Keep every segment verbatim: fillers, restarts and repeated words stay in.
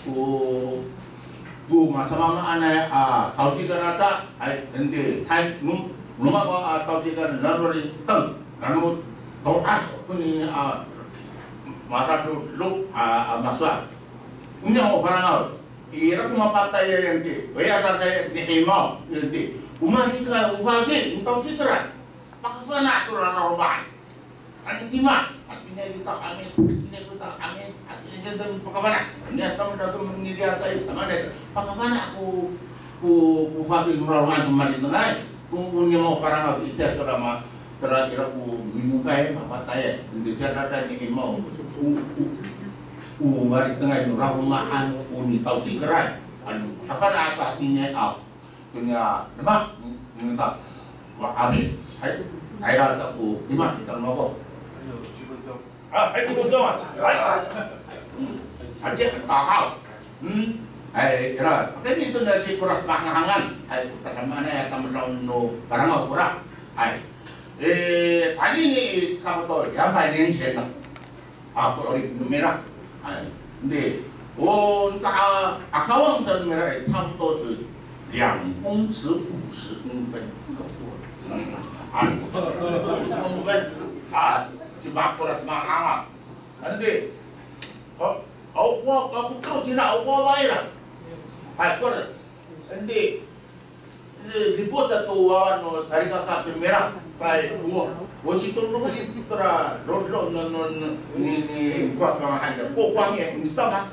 Ko, ko masamaamaanay a tawcikar aca, ay, enti, tay, no, no mako a tawcikar nano liteng, nano to'as, konini a, masadodo a, a masowal. Oniya o Farangaw, ira ko mapatayay enti, oya sa kay nihimaw enti, o malikay o faki no tawcikar. Pakafana' to rararoma. Ano tima, hatiniay kita amin, hatiniay kita amin, hatiniay kita pakafana'. Oniya tamdaw to maniliyasay, samaanay, pakafana' ko, ko, ko faki no raroma to malitengay. Ko, ko niya o Farangaw, itiya to rama, tera ira ko minokay, mapatayay. Enti tiya dada nihimaw, o, o, o malitengay no raromaan, o nitawcikaray. Ano, saka na ato hatiniay aw. Tonini demak, minta. Wa, amin. Hay, hay, ira ta ko demak, kita mako. A, hay, to ko demak. Hay. Aci, takaw. Hmm. Hay, ira. Pakayni to na ci Koras Mahangahangan. Hay, tasamaanay a tamdaw no Farangaw kora. Hay. E, tayni i kapato, 两百年前呢. A, ko 'orip no mira. Ay, enti, o, nika, a, akawang to no mira i, 差不多是两公尺五十公分。Ay, 五十公分. A, cima ko Koras Mahangahangan. Enti, o, o, ko, ko, ko, cina, o, ko, wa ira. Ay, ko, enti, Dipot sato wawa no salikaka to mira, kay, o, o sitolon to ra, ro, ro, no, no, no, ni, ni, Koras Mahangahan, 过荒野, 你知道吗？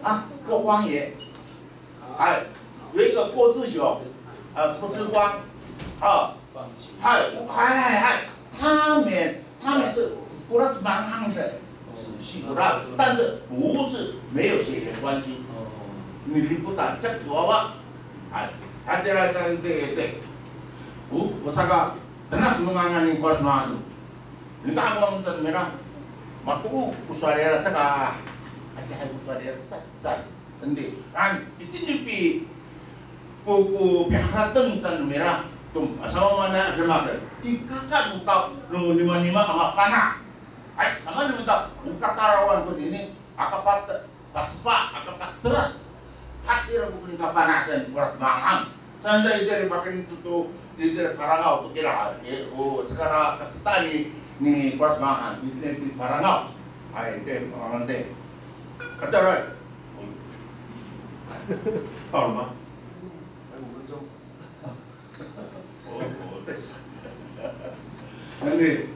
啊，过荒野。哎，有一个过字形，呃，不知光，啊，嗨，嗨，嗨，嗨，他们 他们是 Koras Mahangahan 的子系 Koras，但是不是没有血缘关系。你听不懂，这个说法。哎，hatira, te, te. O, o saka, tenak no ngangan ni Koras Mahangahan. Nika akawang to mira. Mato ko sowal nira, caka, adihay ko sowal nira, ca, ca. Enti, an, itini pi, ko, ko piharateng sa no mira, to, samaamaanay a demak i, i kaka no ta, no nimanima a mafana'. Ay, samaanay mita, o katarawan konini, aka pat, patefa, aka pateras. Hatira ko nika fana' ten, Koras Mahangahan. Saan sa itira i pakayni to, itira i Farangaw to kira, e, o, caka ra kakitaan ni, ni Koras Mahangahan, itira i Farangaw. Ay, itira i Farangaw te. Katara. 到了吗？还有五分钟。我，我在想。Enti,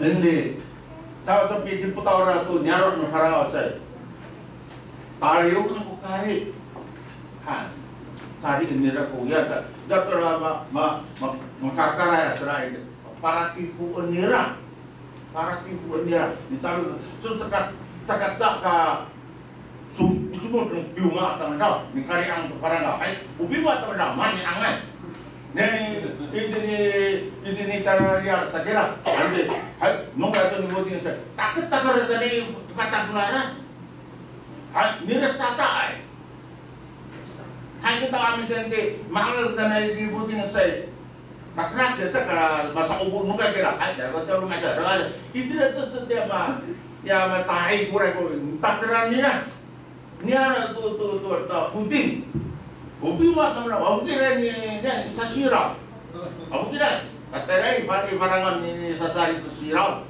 enti, tawa sa pitipot a ora to niyaro' no Farangaw sa. Taliyokan ko kari. Ha, kari nira ko ya ta, dato ra ma, ma, ma, makakaray a sera i, paratifoen nira. Paratifoen nira, mitaro, so saka, saka, saka, so, o cimod no piyoma a tamdaw, mikari'ang to Farangaw. Hay, o piyoma a tamdaw, mani'angay. Ne, itini, itini tara riyar sa kira, andi, hay, nokay to ni foting sa, taket, taket tayni i fatak no lalan. Hay, nira sataay. Hay, kita amin tayni, ma'angel tayni i foting sa. Takrak sa, caka masa'opo nokay kira. Ay, dara ko tero masa. Dara, itira to, to, to, ya ma, ya matay koray ko, takeran nira. Niyaro' to, to, to, to, foting. O piyoma tamdaw, o foting ni, ni sasiraw. O foting, katayra i, fa, i Farangaw ni, ni sasari to siraw.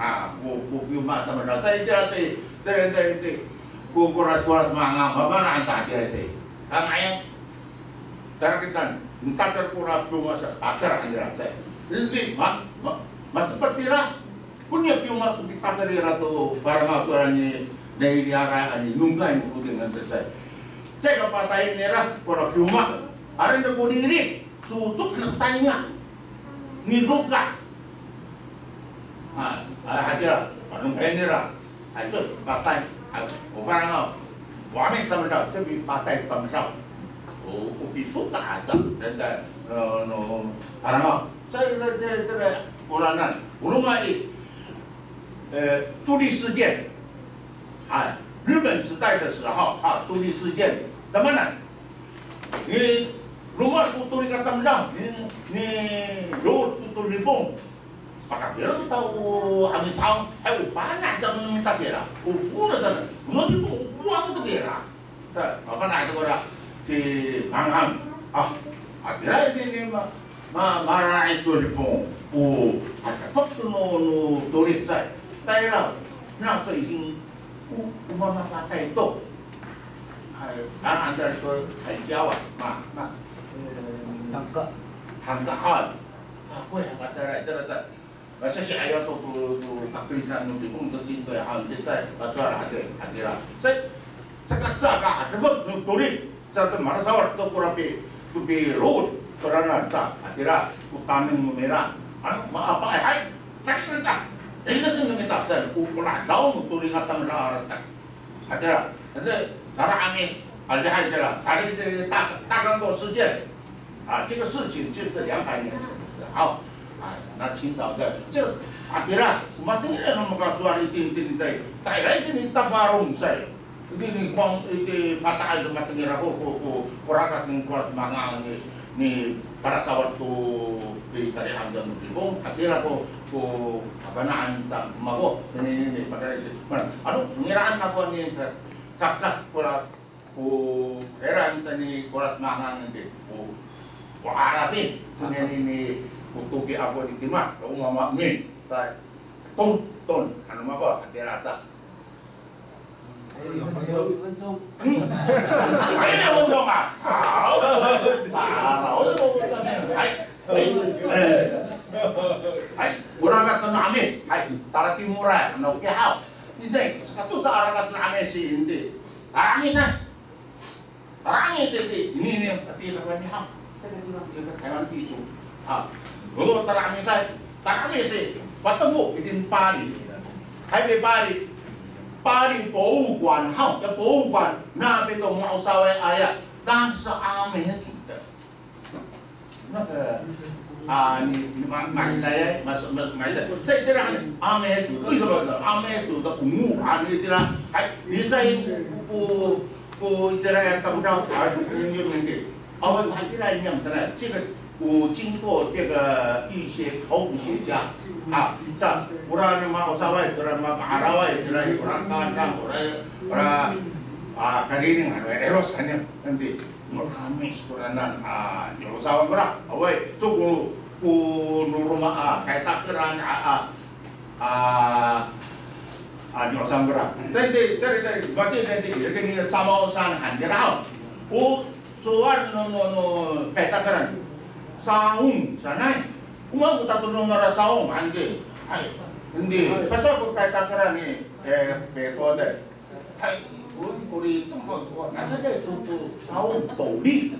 A, ko, ko piyoma tamdaw. Sa itira to, itira, itira, itira. Ko, ko Koras, Koras Mahangahan, mafana'an ta itira to. Tama ya? Tara kita, nitaker kora piyoma sa, taker han nira sa. Enti, ma, ma, macepet nira. Koniya piyoma to pitaker nira to Farangaw to ra ni, nai riyaray a ni, nokay no foting han sa. Caay ka patayen nira kora piyoma. Aren da ko riri, cocok han ko taynga. Niroka. Ha, ha, hatira, panokay nira. Hay, to, patay. Hay, o Farangaw. O 'Amis tamdaw, to pipatay tamdaw. O, o pitoka aca, tayra, no, no, Farangaw. Sa, tayra, tayra, tayra, oranan. O roma i, e, 独立事件. Hay, 日本时代的时候, ha, 独立事件. Tamanan. Ni, roma ko Torik a tamdaw, ni, ni, roma ko Torik Ripon. Pakatira kita o 'Amis haw, hay, o fana' kita no mita kira. O fana' sa, no Dipong o fana' kita kira. Sa, mafana' to kora ci Hanghang. A, hatira itini ma, ma, mara'is to Dipong. O, hatafek to no, no Torik sa. Tayra, na sa ising o, o mamapatay to. Hay, ano antal to, hay, Jawa. Ma, ma, e, Hangka. Hangka, hay. A, koy, hangka tayra, tayra, tayra. Masasi'ayaw to, to, to katoyinaan no Dipong to cintoy han, titay, pasowal hati, hatira. Sa, saka caka, hatefek no Torik, sa to malasawad to kora pi, to pilood, toranan sa, hatira, to taneng no mira. Ano, maapaay, hay, tarinan ta. Ira sa no mita, sa, ko, kora law no Torik a tamdaw ta. Hatira, hatira, tala 'Amis, adihay tira, tali, tak, takang to 时间. 啊，这个事情就是两百年前的事。好，啊，那清朝的这，hatira, matengil no makasowal itini, itini, tay, tayra itini Taparong sa. Itini Fang, itini Fata'an, matengil ako ko, ko, ko rakat no Kolas Mahangang ni, ni palasawad to pitarian no Dipong, hatira ko, ko, kafana'an ta mako, ni, ni, ni, pakayni. Ano, songila'en ako ni, ka, kafkaf ko la, ko, kayra sa ni Kolas Mahangang niti, ko, ko 'alafin, ko nini, ni, ko toki ako ni Kimad, ko mama mi, sa, ton, ton, ano mako, hatira sa. 还有一分钟。 Ay, na, wong, wong, a. Aw. Aw, wong, wong, a. Hay. Hay. Hay. Ora ka to no 'Amis. Hay. Tala timoray. Ano, kihaw. Ide, saka to sa arakat no 'Amis i, ide. Tala 'Amis, a. Tala 'Amis iti, ini, ini, ati, tala 'Amis, ha. Tala 'Amis ito. Ha. O, tala 'Amis, ha. Tala 'Amis i, patefo itini Pali. Hay, pi Pali. Pali 博物馆, ha, 这博物馆, na pito ma'osaway aya, 那是阿美族的。那个，啊，你，你买，买菜，买什么，买菜，在这里阿美族，为什么呢？阿美族的文物啊，你这样，哎，你在不，不，不，这样，他们讲，啊，有名的。 Awa, hatira niyam sanay. 这个有经过这个一些考古学家, a, sa, ora no ma'osaway, ora no ma'araway, ora, ora kadang, ora, ora, a, kariring, ano, eros, ano, nanti, no 'Amis koranan, a, ni'osawan kora, awaay, so ko, ko no roma, a, kaytakeran, a, a, a, a, ni'osawan kora. Nanti, nanti, nanti, mati, nanti, ira ko ni Samao san han nira haw. O, sowal no, no, no, kaytakeran. Saong sanay. O maan ko tatono nora saong, andi. Hay, andi. Pasowal ko kaytakeran ni, e, pito de. Hay, o, kori to, o, nasa de, so, so, saong, toli.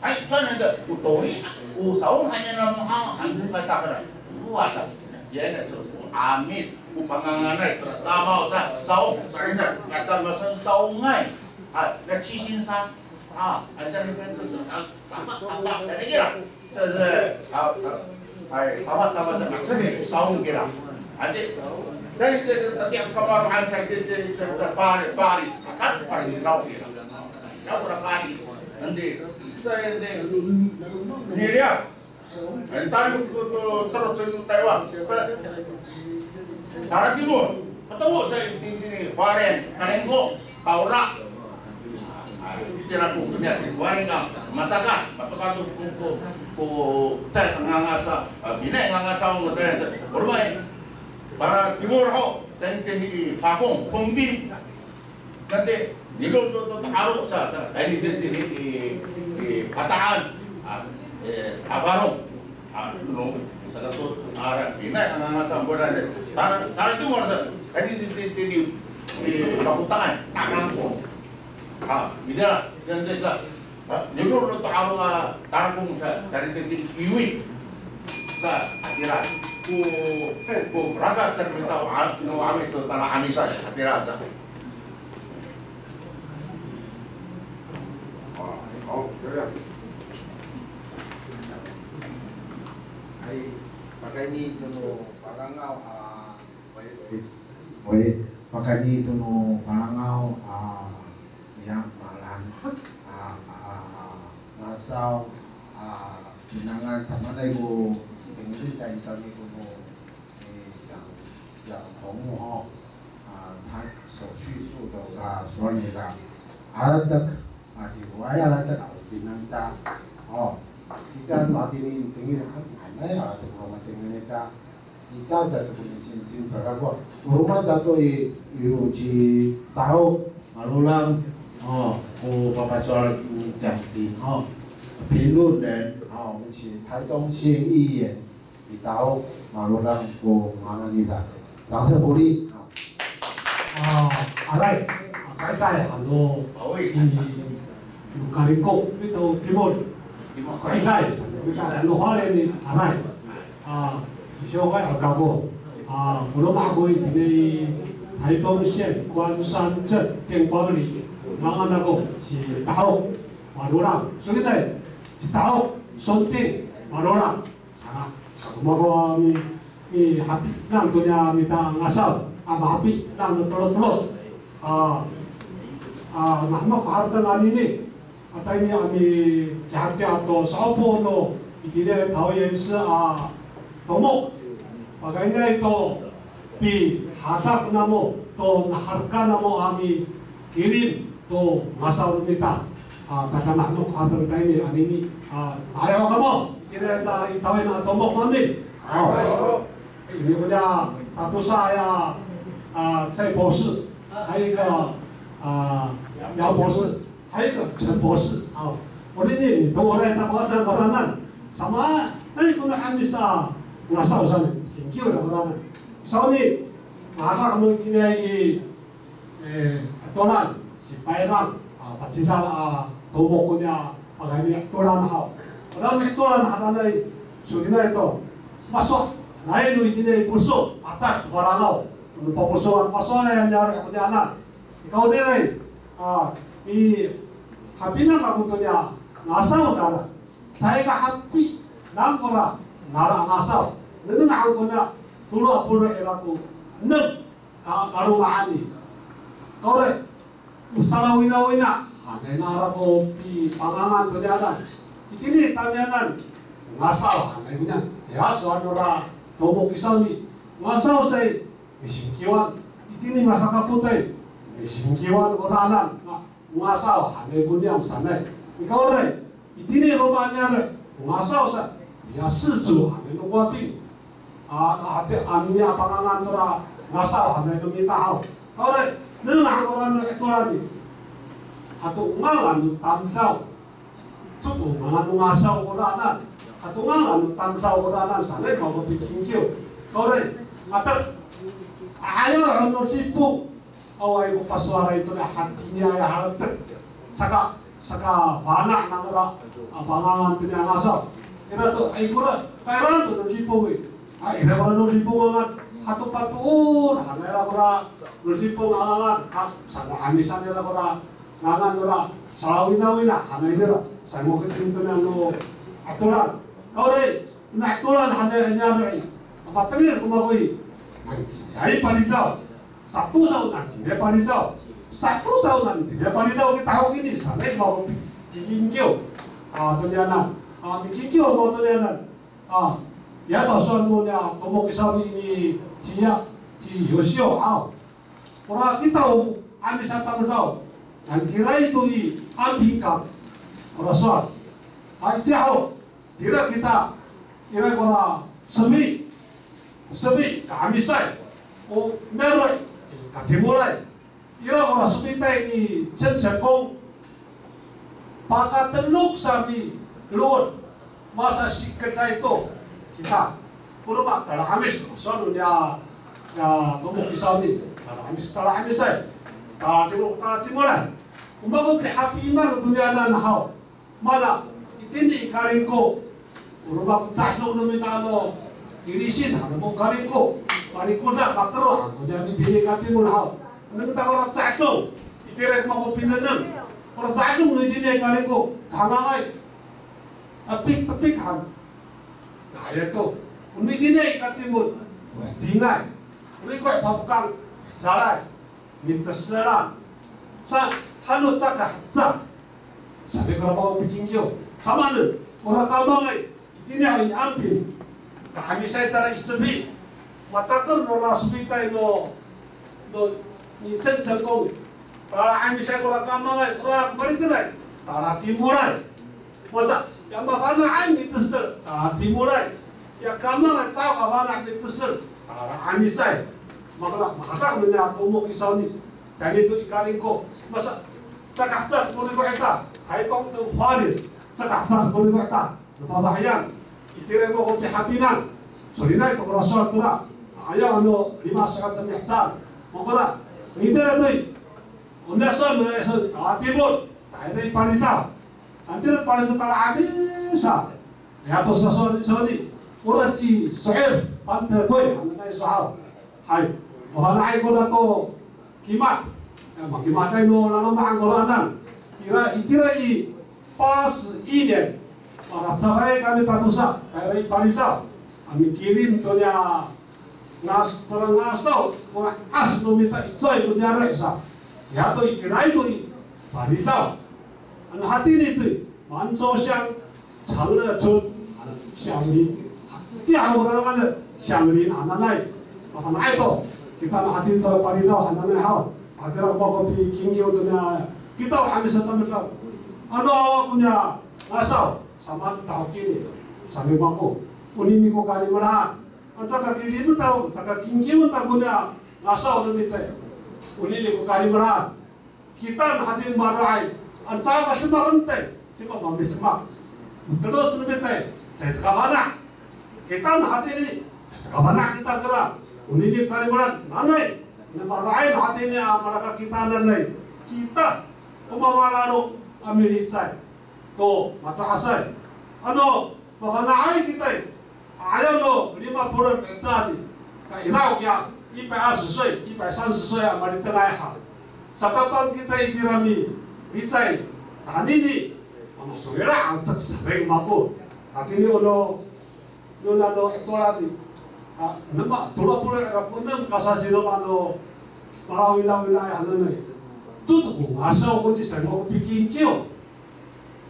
Hay, saan de, o toli, o saong han nira no han, han so kaytakeran. O, asa, yana, so, o 'Amis, o panganganay, Samao sa, saong, sarina, asa masan saongay. A, na 七星山. A, anda ni kan to, a, tama, tama, tama, tama, tama, hay, tama, tama, tama, tama, saong kira. Andi, dari, dari, dari, kamaro'an sa, dari, dari, dari, Pali, Pali, akan Pali, saong kira. Saong kira Pali. Andi, sa, andi, niriya. Ay, talok to, to, teros sa Taywan. Sa, para timol. Patawo sa itini, itini, Hualien, Kalingko, Taora. Ay, itira ko, koniya, Hualien ka, Masaka, Masaka to, ko, ko, ko, tay, ngangasa, a, pinay ngangasa, o, tay, oromay. Para timol ho, tay, itini, Pafong, Fongbin. Nanti, nilolot to, to, 'alo sa, sa, ay, ni, ni, ni, ni, ni, Pata'an, a, e, Taparong, a, no, saka to, a, pinay, a, sa, bola, sa, tara, tara to, mo, sa, ay, ni, ni, ni, ni, ni, ni, Kapotaan, Takangko. A, ira, nanti, sa, a, nilolot to 'alo, a, Tarakong sa, tara to, ni, Iwit. Sa, hatira, ko, ko, rakat, sa, mita, a, no, 'Amis to, tala 'Amis sa, hatira, sa. Hay, pakayni to no Falangaw, a, way, way, way, pakayni to no Falangaw, a, ya, malan, a, a, masaw, a, pinangan samaanay ko, tengil ta i sawni ko no Sa, sowal nira. Alatek, a, tiroay alatek, a, o pinang ta. O, kita matini tengil, a, anay alatek ko matengil nita. Kita sato ko misinsin sa kako. Roma sato i, yo ci Taho, malolang, o, ko papasowal ni Jangtin, o. 评论人, o, 我们请台东县议员 Itaw, malolang ko ngangan nira. 掌声鼓励。 A, aray, a, kaitay ano, i, no Kalingko, ito Timol. Kaitay, ano, Hawaiian i, aray. A, isyo kay a kako. A, o roma ako itini i 台东县关山镇电光里. Ngangan ako ci Taho, malolang. Solinay, ci Taho, Sonting, malolang. Saka, saka mako mi, mihapi'ang to niya mita ngasaw, a, mahapi'ang no tolotolo. A, a, mahemek ko harateng anini. A, tayni a mikihatiya to sa'opo no itini i 桃园市 a tomok. Pakayni to pihadak namo to naharka namo a mikilim to ngasaw no mita. A, tada mahemek ko harateng tayni anini. A, ayaw kamo. Itini i 桃园 a tomok mami. O. Ini ko niya tatosa ya, a, 蔡博士, 还有一个, a, 姚博士, 还有一个陈博士. O. Onini, to oray takowanan koranan. Samaanay ko no 'Amis a ngasaw saan, kingkiw no koranan. Sawni, maka kamo itini i E, 'Atolan, ci Payrang, a, pacidal a tomok ko niya, pakayni 'Atolan haw. Ora 'Atolan hananay, solinay to. Maso, nai no itini i Poso, pacad to Kalangaw. No paposoan, pasowalay a niyaro' ko niyanan. Ikaw diray, a, i, hapinang ako to niya ngasaw nara. Caay ka hapi, nang kora nara ngasaw. Nengneng han ko niya, tolo a polo' ira ko enem. Ka, kaloma'an i. Kawre, o salawinawina hanay nara ko pipangangan to niyanan. Itini tamiyanan, ngasaw hanay ko niyan. Ya, sowal nora tomok i sawni. Ngasaw sa i, misingkiwan. Itini masakapotay, misingkiwan koranan. Na, ngasaw hanay ko niyam sanay. Ikawre, itini roma niyaro', ngasaw sa, ya, 氏族 hanay no Kowaping. A, hati, ano niya pangangan tora ngasaw hanay no mita haw. Kawre, nengneng han kora no 'Atolan i. Hato ngangan no tamdaw. Coko ngangan no ngasaw koranan. Hato ngangan no tamdaw koranan sanay mako pikingkiw. Kawre, matek. Ayaw han no Dipong. Awaay ko pasowalay to niya hatiniay a haratek. Saka, saka fana' nangra a pangangan to niya ngasaw. Ira to, ay kora, tayra to no Dipong i. Ay, ira kora no Dipong ngangan, hato patoor hanay ira kora no Dipong a ngangan, a, sano 'Amisan ira kora ngangan nora, salawinawina hanay nira, sa mokitim to niya no 'Atolan. Kawre, no 'Atolan hanay niyaro' i. Patengil ko mako i. Ay, palidaw. Sato saw nani, tini palidaw. Sato saw nani, tini palidaw kita haw ini, sanay mako pi-, pikingkiw. A, to niyanan. A, pikingkiw mako to niyanan. A, ya to sowal no niya tomok i sawni ini ciya, ci Yosiyo haw. Ora kita o 'Amis a tamdaw. Nani tira to i 安平港. Ora sowal. A, itiya haw. Tira kita, ira kora sefi, sefi ka'amisay, o niyaro' katimolay. Ira kora sefitay ni Cencenkong, pakatenok sa milood, masasikedday to kita. O roma tala'amis, sowal no niya, ya tomok i sawni, tala'amis, tala'amisay. Katimol, katimolay. O mako pihapinang to niyanan haw. Mana, itini i Kalingko. O roma ko ca'edong no mita ano ilisin, ano ko Kalingko. Kalingko na, makero, ano niya itini i katimol haw. Nengneng ta kora ca'edong. Itira ko mako pinengneng. Kora ca'edong no itini i Kalingko. Kahangangay. Tepik, tepik han. Kaya to. Ano itini i katimol. Wetingay. Riko' fafokang. Calay. Miteselan. Sa, halo caka heca. Sa, ira kora mako pikingkiw. Samaanen, ora kamangay, itini i 安平. Ka'amisay tara i sefi. Mataker nora sefitay no, no, ni Cencenkong. Tala'amisay kora kamangay, kora maliteday, talatimolay. Masa, ya mafana'ay mitesel, talatimolay. Ya kamangay, caay kafana' mitesel, tala'amisay. Maka, maka mena tomok i sawni. Tayni to i Kalingko. Masa, caka haca ko riko' ita, Taytong to Hualien. Caka haca ko riko' ita. Napapahiyan, itira mako pihapinang. Solinay to kora sowal tora. Ayaw ano lima sowal to mihecaan. Mako ra, itira to i. Ona sowal, ona sowal, a, timol. Tayra i Palidaw. Itira Palidaw tala'amisa. Ya to sasowal, sowal ni. Ora ci So'er, pante koy, hananay so haw. Hay. O hanay ko na to kimad. Ya, makimaday no, nano ma'ang koranan. Ira, itira i, pas inian. Para cafay kami tatosa, kay ira i Palidaw. A mikilim to niya ngas, tora ngasaw, tora as no mita i coy ko niyaro' sa. Ya to itira i to i Palidaw. Ano hatini to i. 满洲乡长乐村乡里，第二个那个乡里 hananay. Mafana'ay to, kita no hatini to Palidaw hananay haw. Hatira ko mako pikingkiw to niya, kita o 'Amis a tamdaw. Ano awa ko niya ngasaw, samaan taw kini, saan ko mako. Onini ko kalimelaan. Ano caka kilimen taw, caka kingkiwen taw ko niya ngasaw no mita i. Onini ko kalimelaan. Kita no hatini maro'ay, ano caay ka demak no mita i, cima mamidemak. Mitelo' no mita i, caay to kafana'. Kita no hatini, caay to kafana' kita kira. Onini kalimelaan, nanay. Na maro'ay no hatini a malakakita nanay. Kita, o mamalalo a milicay to mato'asay. Ano mafana'ay kita i, ayaw no lima polo' mihecaan i, ka ira kiya 一百二十岁, 一百三十岁 a malitengay ha. Satapang kita i, tirami, licay, tanini, a masowira' a tek saring mako. Hatini o no, no nano 'itolan i, a, nema, tolo polo' ira ko nem kasasiroma no malawilawilay hananay. Coto ko ngasaw ko ni, saan ko pikingkiw.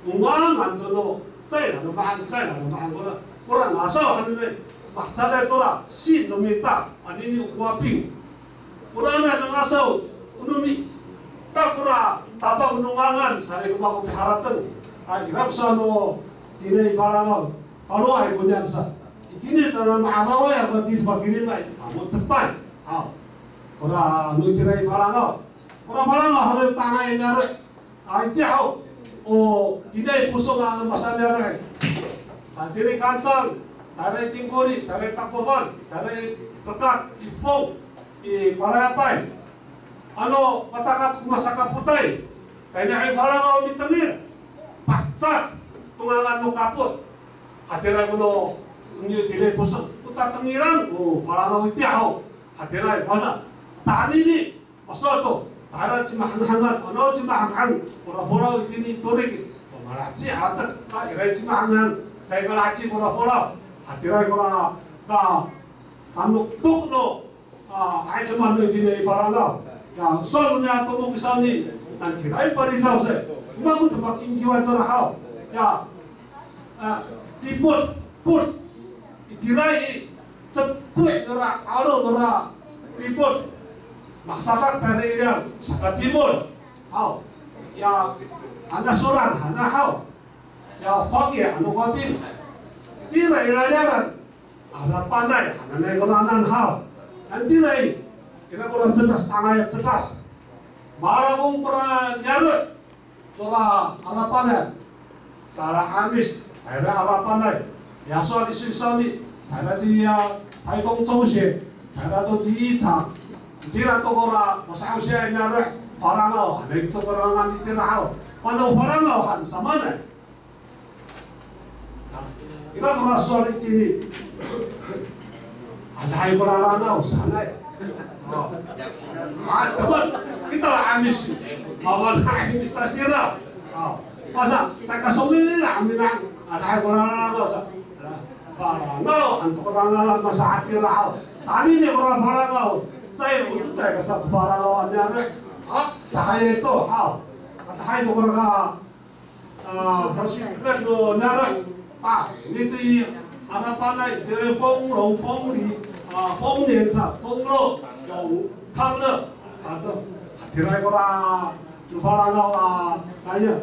O ngangan to no, caay nano ma'ang, caay nano ma'ang kora. Kora ngasaw hananay, mahecaday tora, sin no mita, anini o kowaping. Kora na ngasaw, o no mita kora tapang no ngangan, saan ko mako piharateng. A, ira ko sa no, tini i Falangaw, paloay ko niyan sa. Itini tana ma'araway ako tini pakilimay, a, mo tepay. A, kora no itira i Falangaw. Kora Falangaw, halo tangay niyaro'. A, itiya ho. O, tiniay Posong a masamaan niyaro' i. A, tini Kancang, tayra i Tingkoli, tayra i Takofan, tayra i Rekat, i Fong, i Palayapay. Ano macakat ko masakapotay, tayni i Falangaw mitengil. Pacak to ngangan no kapot. Hatiraay ko no, ni tiniay Posong, o tatengilan ko Falangaw itiya ho. Hatiraay, masa, tanini. Masowal to, tayra cimahanhangan, ano cimahanghang, kora folaw itini i Torik, malaheci a tek, a, ira i cimahanghang, caay kalaheci kora folaw, hatiraay kora, ka, tanoktok no, a, ay cima no itini i Falangaw. Ya, sowal niya tomok i sawni, nani tira i Palidaw sa, o mako to pakingkiway tora haw. Ya, a, tipos, pos, itira i, cepoy nora, 'alo nora, tipos. Masadak tayra i liyaw, saka timol. Haw. Ya, hana soran, hana haw. Ya, 荒野, ano kowaping. Tira i laliyalan, alapanay, hananay koranan haw. Ano tira i, ira kora cedas, tangay a cedas. Malakong kora niyaro'. Tora alapanay, tala 'Amis, tayra alapanay. Ya sowal iso i sawni, tayra tiya, 台东中学, tayra to 第一场. Itira to kora, masa'osiay niyaro', Falangaw, hanay to kora ngangan itira haw. Pano Falangaw han, samaanay. Ira kora sowal itini. Adihay kora Falangaw sanay. O. A, teman, kita 'Amis. Mafana'ay misasira. O. Masa, caay ka songila' a mina'ang. Adihay kora Falangaw sa. Falangaw, anto kora ngalan masa'etira haw. Tanini kora Falangaw. Caay, o cecay ka caay Falangaw a niyaro'. A, adihay to haw. Adihay to kora ka A, sasikekat no niyaro', a, nito i, alapanay, tira i 丰隆, 丰里, a, 丰年 sa, 丰隆, 永康的, a, to, Tira kora no Falangaw a kaya.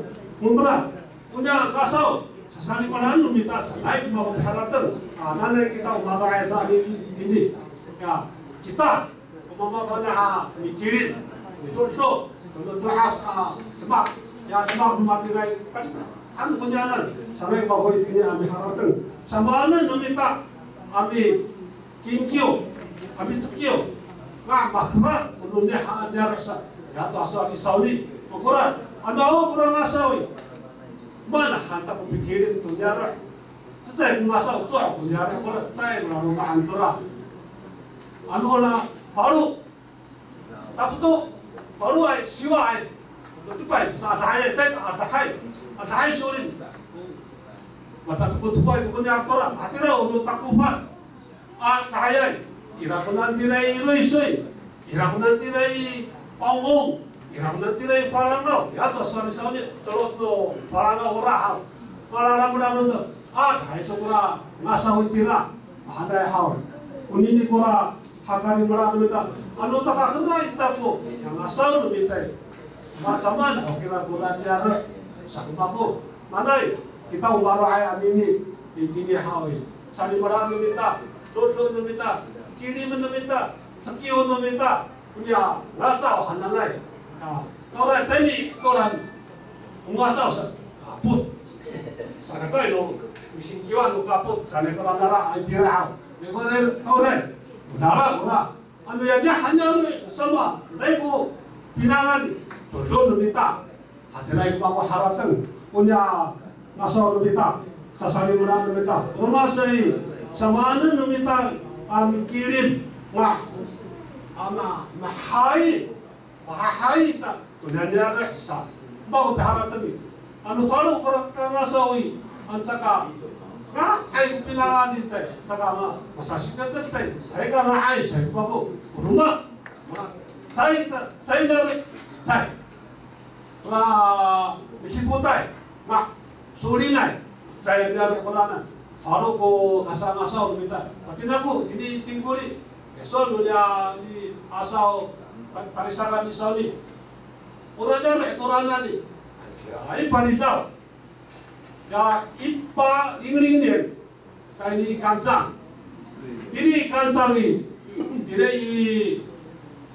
Mongpela, o niya ngasaw, sasalimelaan no mita, sanay ko mako piharateng. A, nanay kita o mato'asay sa ini, ini. Ya, kita, o mamafana' a mikilim, midodo, tono to'as a demak. Ya, demak no matiraay, kali, ano koniyanan, sanay ko mako itini a miharateng. Samaanen no mita a mi kingkiw, a micekiw. Nga mahera, o no niyah a niyaro' sa, ya to a sowal i sawni. Makoran, ano awa kora ngasaw i, maan han ta ko pikilim to niyaro'. Cecay ko ngasaw, cowa ko niyaro', kora cecay ko laloma'an tora. Ano na falo, tapoto, faloay, siwaay. Tepay, sa adahayay, cecay, adahay, adahay so'elin. Matatekotepay to ko niyaro' tora, hatira o no takofan. A, sahayay, ira ko nani tira i Loysoy, ira ko nani tira i Pangong, ira ko nani tira i Falangaw, ya to sowal i sawni, tolo to Falangaw ora haw. Malalamelamen to, a, sahay to kora ngasaw itira, mahaenay haw. Onini kora hakalimela no mita, ano caka heray ita ko, ya ngasaw no mita i. Masamaan, o kira kora niyaro', sa ko mako. Manay, kita o maro'ay anini, itini haw i. Salimelaan no mita, dodo no mita, kilimen no mita, cekiw no mita, koniya ngasaw hananay. A, toray tayni, toray, o ngasaw sa, kapot. Sakatay no, misingkiwan no kapot, sanay kora nara, ay tira haw. Mikoray, toray, nara, kora. Ano ya, niya han niyaro' i, sama, ray ko pinangan, dodo no mita. Hatiraay ko mako harateng, o niya ngasaw no mita, sasalimelaan no mita. Roma sa i, samaanen no mita a mikilim, nga, a ma, mahay, mahahay ta, to niya niyaro' sa, mako piharateng i. Ano falo kora kangasaw i, ano caka, nga, hay ko pinangan i tay, caka ma, masasiketel tay, caay ka nga'ay, caay ko mako, roma, mala, caay ta, caay niyaro', caay. Ra, misipotay, nga, so'elinay, caay niyaro' koranan. Falo ko kasangasaw no mita. Patinako, tini Tingkoli. Sowal no niya ni asaw, ta, tarisakan i sawni. Ora niyaro' toranan i. Ay, palidaw. Ya, ipa, lingling ni. Tayni i Kancang. Tini i Kancang i, tini i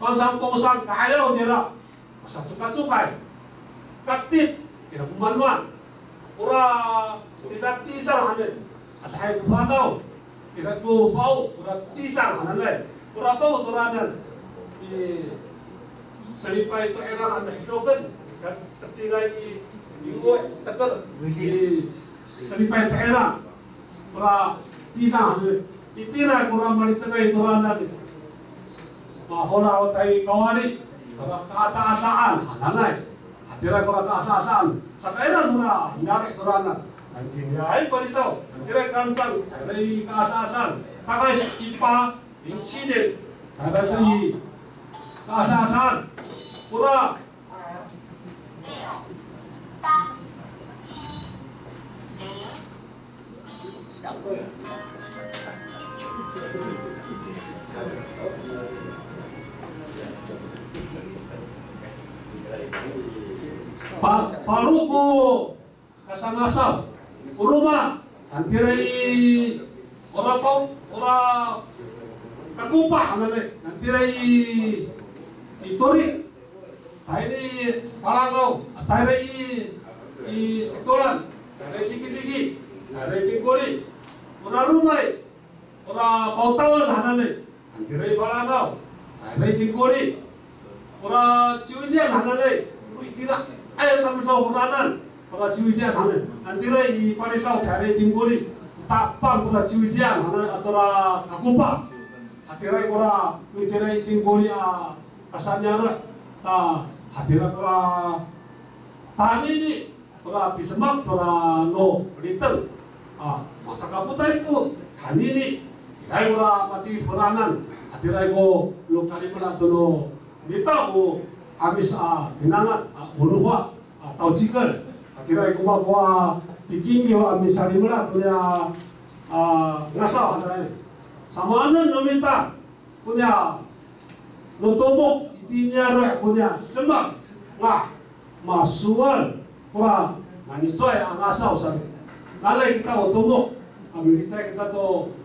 Pangsang Pongsang ka'ayaw nira, masacokacokay. Katit, ira ko manoan. Ora titang, titang hanen. Adihay ko fanaw. Ira ko faw, ora titang hananay. Ora faw toranan. I, salipay to 'irang ano hidoken. Kan, setingay i, i, teker. I, salipay to 'irang. Ora titang, itira kora malitengay toranan. Mafolaw tay kawali, kora kaasaan hananay. Hatira kora kaasaan. Saka ira kora niyaro' toranan. Nani tiniay palitaw. Hatira Kancang, hatira i kaasaan. Takay ipa, 零七年. Hatira i kaasaan. Kora Pa, falo ko kasangasaw. O roma, nani tira i, ora paw, ora kakopa, nani, nani tira i, i Tori. Tayni Falangaw, tayra i, i Tolan, tayra i Sikisiki, tayra i Tingkoli. Ora romay, ora Pawtawan hananay, nani tira i Falangaw, tayra i Tingkoli. Ora Ciwidian hananay, o itira, ay, tamisaw koranan, ora Ciwidian hananay, nani tira i Palisaw, tayra i Tingkoli. Tapang kora Ciwidian hananay, ato ra kakopa. Hatira kora, o itira i Tingkoli a, kasaniyaro', a, hatira kora tanini, kora pisemak, kora no liteng. A, masakapotay ko tanini, iray kora matiis koranan, hatira ko no kalimela to no mita o 'Amis a pinangan, a, o nofa, a, tawcikel. Hatira ko mako a pikinyo a misalimela to niya, a, ngasaw hananay. Samaanen no mita, Koya no tomok i Tiniya reh koniya demak nga masowal kora nanicowaay a ngasaw saan. Nanay kita o tomok a milicay kita to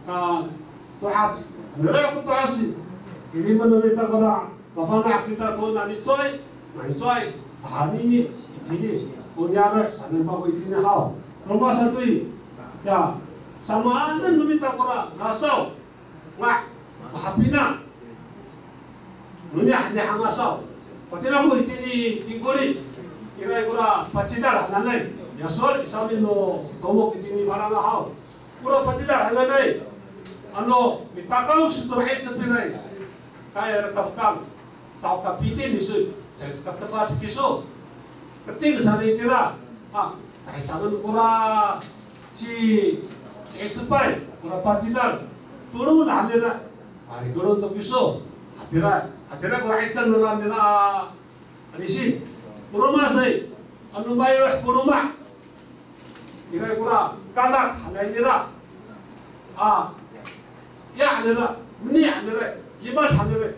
ka to'as. Nanay ko to'as i, ilimen no mita kora mafana' kita to nanicowaay, nanicowaay. Tahani ni, itini koniya reh saan ko itini haw. Roma sato i, ya, samaanen no mita kora ngasaw nga mahapinang. Noniyah, niyah a ngasaw. Patira ko itini Tingkoli, iraay kora pacidal hananay. Ya sowal i sami no tomok itini Falanga haw. Kora pacidal hananay. Ano mitakaw so tora 'icep iray, kay rakafkang, caho kapitin iso, caay katefad kiso. Keting sanay tira. A, tahisangen kora ci, ci'icepay, kora pacidal. Tolon han nira. Ay, tolon to kiso. Hatira, hatira kora 'icel nira, nira a lisin. Ko roma sa i, ano mayoh ko loma', iraay kora kanat hanay nira. A, ya nira, ni nira, kimat han nira.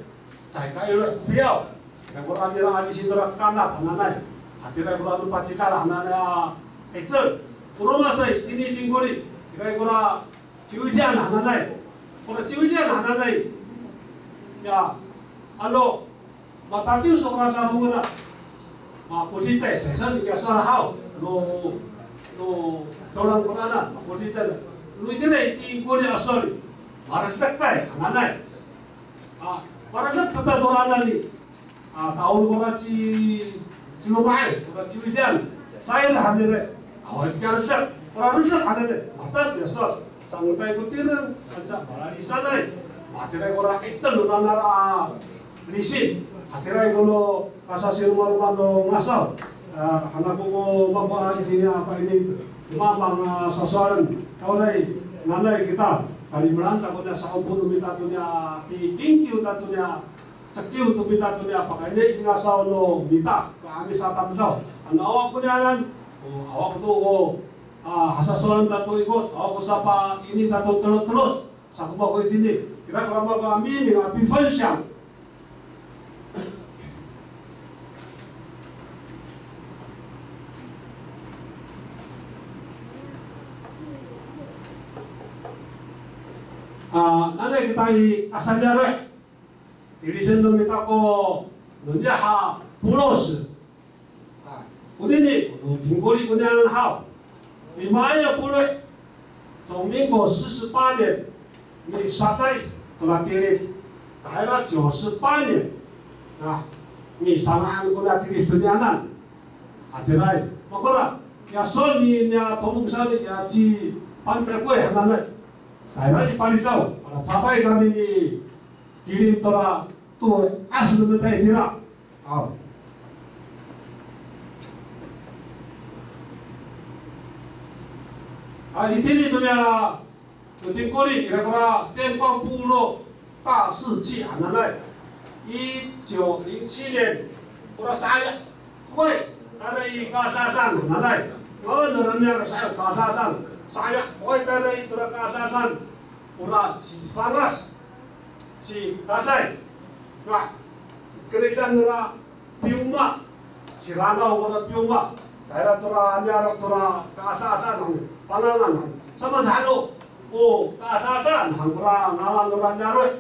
Caay ka ilo fiyaw. Iraay kora nira a lisin tora kanat hananay. Hatira kora no pacidal hananay a 'icel. Ko roma sa i, itini Tingkoli, iraay kora ciwidian hananay. Kora ciwidian hananay, ya, ano matatiw so kora dafong nira, makolicay sa saan i, ya sowal haw no, no tolang koranan, makolicay. No itira i Tingkoli a sowal i, maresekay hananay. A, maresekay kita toranan i. A, taol kora ci, ciloma'ay, kora ciwidian. Sayra han nira. Awaay to kiya resek. Kora resek han nira. Matat ya sowal. Cangtay ko tireng, anca malalisanay. Matiraay kora 'icel no nira a lisin. Hatiraay ko no kasasiromaroman no ngasaw. A, han ako ko mako a itini a pa'ini, mamang a sasowalen. Kawaay, nanay kita, kalimelaan ta koniya sa'opo no mita toniya pikingkiw ta toniya cekiw to mita toniya pakayni i ngasaw no mita, ko 'Amis a tamdaw. Ano awa koniyanan, o, awa ko to, o, a, hasasowalen ta to ikor, awa ko sapaini ta to teloteloc. Sa ko mako itini, ira ko roma ko a miming a pifensiyang. A, nanay kita i kasayra. Tiliden no mita ko noniya a polos. A, konini, ko Tingkoli koniyanan haw. Limaay a polo', 中民国四十八年, misaday tora tilid. Tahira 九十八年, a, misanga'an kona tilid toniyanan. Hatiraay, makora, ya sowal ni, niya tomok saan i, ya ci Pantakoy hananay. Tahira i Palicaw, ora cafay kami ni Kilim tora to'as no mita itira. Aw. A, itini to niya, to Tingkoli, ira kora 边防部落大士气 hananay. 一九零七年, kora sa'aya, hoy, tayra i Kasasan hananay. Ngawan nira niya sa'aya Kasasan. Sa'aya, hoy, tayra i tora Kasasan. Ora ci Fangas, ci Kasay. Na, keridan nora Piyoma, ci Langaw kora Piyoma. Tayra tora niyaro' tora Kasasan han, pangangan han. Saman halo, o Kasasan han kora ngawan nora niyaro'.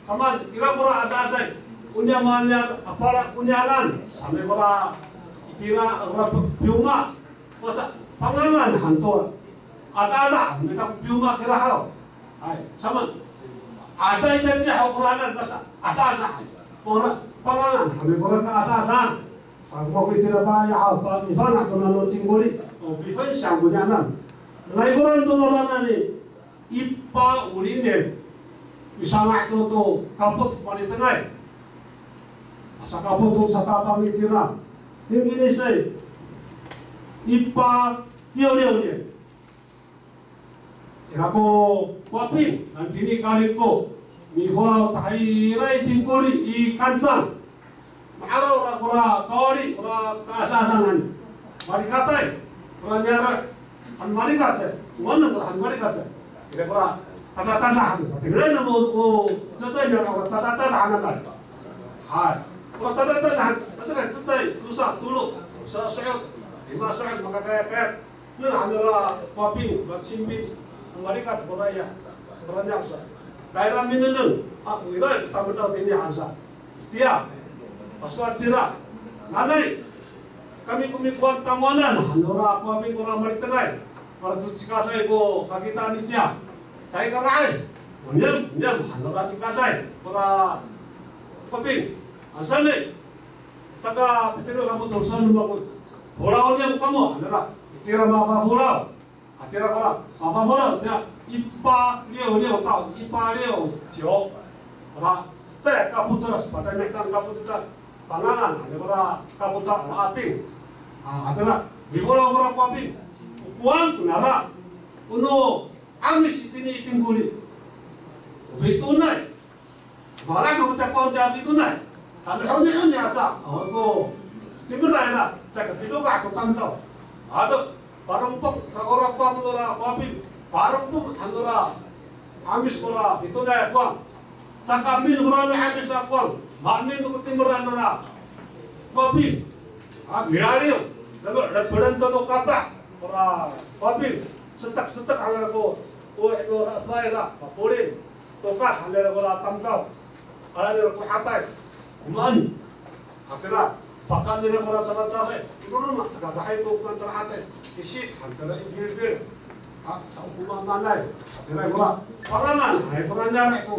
Saman ira kora Asasay. Oniya maniyar, apala oniyanan. Saan kora itira kora Piyoma. Masa, pangangan han to. Asasa, mita ko Piyoma kira haw. Hay, saman. Asay tayni haw koranan, masa, asasa. Kora, pangangan, kami kora Kaasasan. Sa ko mako itira pa, ya, pa, mifana' to nano Tingkoli. O, pifensiyang koniyanan. Nai koran to noranan i, 一八五零年, misanga' to to kapot ko Malitengay. Masakapot to satapang itira. Tingkini sa i, 一八六六年. Ira ko Waping, nani tini Kalingko, mifolaw tahira i Tingkoli i Kancang. Ma'araw ra kora kawali, kora Kaasasan han. Malikatay, kora niyaro' han malikat sa. Wana kora han malikat sa. Ira kora tadatadah han. Patinggalay namo, o, cecay niyaro' kora tadatadah han. Ay, ora tadaan han, asa ka cecay, tosa, tolo, sa so'ot, lima so'ot, makakayakayat. Nengneng han nora Kowaping, ora Cimbit, malikat kora ya, kora niya sa. Tayra minengneng, a, ira tamdaw tini han sa. Tiya, pasowal cira, nanay, kami ko mikowan tamowanan han nora Kowaping kora malitengay, malacikaday ko kakitaan itiya. Caay ka nga'ay, o niyam, o niyam han nora cikaday kora Kowaping. Ano sa ni, caka pitengil kamo to saan no mako. Folaw niyam kamo han nora, itira mafafolaw. Hatira kora, mafafolaw tiya, ipaliwliw taw, ipaliw ciw. Kora, cecay kapotal, patay mihecaan kapotal, pangangan, hatira kora kapotal, kora Aping. A, hatira, mifolaw kora Kowaping. Kowan ko nara, o no 'Amis itini i Tingkoli. O fitonay. Mala ko matiya ko tiya fitonay. Tanohonihoni aca, awa ko timeray na, caka piloka' to tamdaw. Ato, parongpong, sakora ko nora Kowaping, parongpong han nora 'Amis kora fitonay a kowang. Caka min kora no 'Amis a kowang, maemin ko timeray nora Kowaping. A, milaliw, lalu lepelan to no kapah kora Kowaping. Setek-setek han nora ko, o, nora fay ra, papolin. Tokah han nira kora tamdaw. Ala nira ko hatay. Komaen. Hatira. Pakaen nira kora cakacakay. Ino roma, caka dahay to komaen tara hatay. Kisit, han nira i bilbil. Ha, sa o komaen manay. Hatira kora. Pangangan, hay kora niyaro' ko.